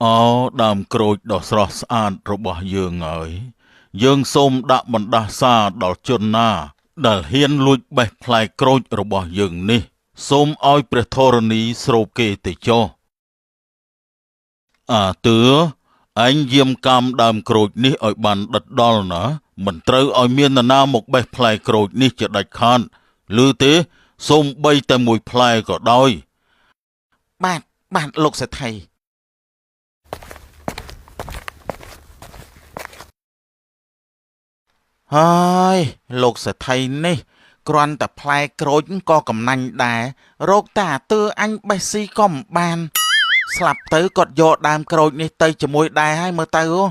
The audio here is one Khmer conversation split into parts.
អោដើមក្រូចដ៏ស្រស់ស្អាតរបស់យើងហើយយើងសូមដាក់បណ្ដាសាដល់ជនណា ដែលហ៊ានលួចបេះផ្លែក្រូចរបស់យើងនេះ សូមឲ្យព្រះធរណីស្រូបគេទៅចុះអាទឿឯងយាមកាមដើមក្រូចនេះឲ្យបានដិតដល់ណាមិនត្រូវឲ្យមាននរណាមកបេះផ្លែក្រូចនេះជាដាច់ខាតឬទេសូមបីតែមួយផ្លែក៏ដោយ បាទបាទលោកសេដ្ឋីហើយលោកសេដ្ឋីនេះគ្រាន់តែផ្លែក្រូចក៏កំណាញ់ដែររកតែអាទឿអញបេះស៊ីក៏មិនបាន ស្លាប់ទៅគាត់យកដើមក្រូចនេះទៅជាមួយដែរហើយមើលទៅអូ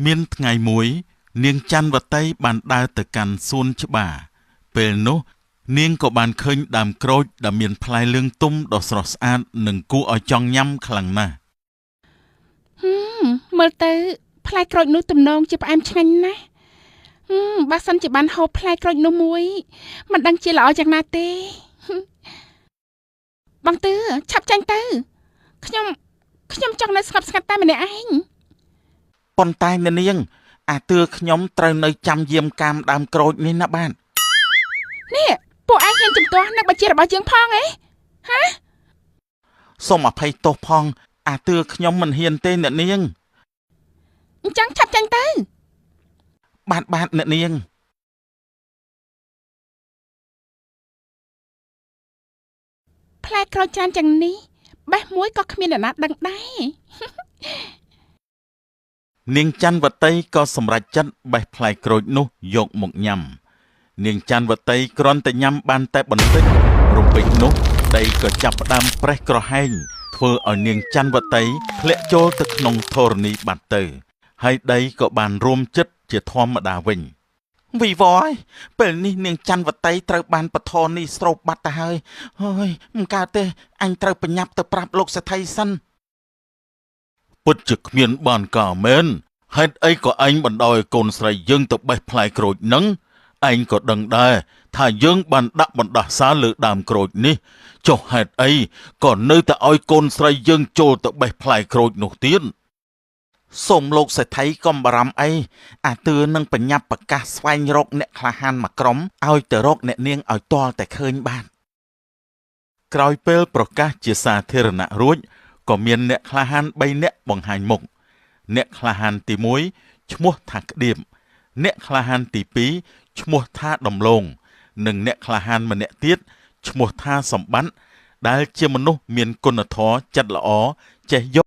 មានថ្ងៃមួយ នាងច័ន្ទវតីបានដើរទៅកាន់សួនច្បារពេលនោះ នាងក៏បានឃើញដើមក្រូចដែលមានផ្លែលឿងទុំដ៏ស្រស់ស្អាតនិងគួរឲ្យចង់ញ៉ាំខ្លាំងណាស់ មើលទៅផ្លែក្រូចនោះទំនងជាផ្អែមឆ្ងាញ់ណាស់ហឹមបើសិនជាបានហូបផ្លែក្រូចនោះមួយមិនដឹងជាល្អយ៉ាងណាទេបងទឿឆាប់ចាញ់ទៅខ្ញុំខ្ញុំចង់នៅស្ងប់ស្ងាត់តែម្នាក់ឯង ប៉ុន្តែអ្នកនាង អាទឿខ្ញុំត្រូវនៅចាំយាមកាមដើមក្រូចនេះណាបាទ នេះពួកឯងហ៊ានជំទាស់នឹងបញ្ជារបស់យើងផងអី សូមអភ័យទោសផង អាទឿខ្ញុំមិនហ៊ានទេអ្នកនាង អញ្ចឹងឆាប់ចាញ់ទៅ បាទបាទអ្នកនាង ផ្លែក្រូចច្រើនយ៉ាងនេះបេះមួយក៏គ្មានអ្នកណាដឹងដែរ នាងច័ន្ទវតីក៏សម្រេចចិត្តបេះផ្លែក្រូចនោះយកមកញ៉ាំ នាងច័ន្ទវតីគ្រាន់តែញ៉ាំបានតែបន្តិចរំពេចនោះដីក៏ចាប់ផ្ដើមប្រេះក្រហែងធ្វើឲ្យនាងច័ន្ទវតីធ្លាក់ចូលទៅក្នុងធរណីបាត់ទៅ ហើយដីក៏បានរួមចិត្តជាធម្មតាវិញ វីវយពេលនេះនាងច័ន្ទវតីត្រូវបានពធនេះស្រូបបាត់ទៅហើយហើយមិនកើតទេអញត្រូវប្រញាប់ទៅប្រាប់លោកសេដ្ឋីសិន ពិតជាគ្មានបានការមែនហេតុអីក៏ឯងបណ្ដោយឲ្យកូនស្រីយើងទៅបេះផ្លែក្រូចនឹងឯងក៏ដឹងដែរថាយើងបានដាក់បណ្ដាសាលើដើមក្រូចនេះចុះហេតុអីក៏នៅតែឲ្យកូនស្រីយើងចូលទៅបេះផ្លែក្រូចនោះទៀត សូមលោកសេដ្ឋីកុំបារម្ភអីអាទឿនឹងប្រញាប់ប្រកាសស្វែងរកអ្នកក្លាហានមួយក្រុមឲ្យទៅរកអ្នកនាងឲ្យទាល់តែឃើញបាទ ក្រោយពេលប្រកាសជាសាធារណៈរួចក៏មានអ្នកក្លាហាន3នាក់បង្ហាញមុខអ្នកក្លាហានទី1ឈ្មោះថាក្តៀបអ្នកក្លាហានទី2ឈ្មោះថាដំឡូងនិងអ្នកក្លាហានម្នាក់ទៀតឈ្មោះថាសម្បត្តិដែលជាមនុស្សមានគុណធម៌ចិត្តល្អចេះយក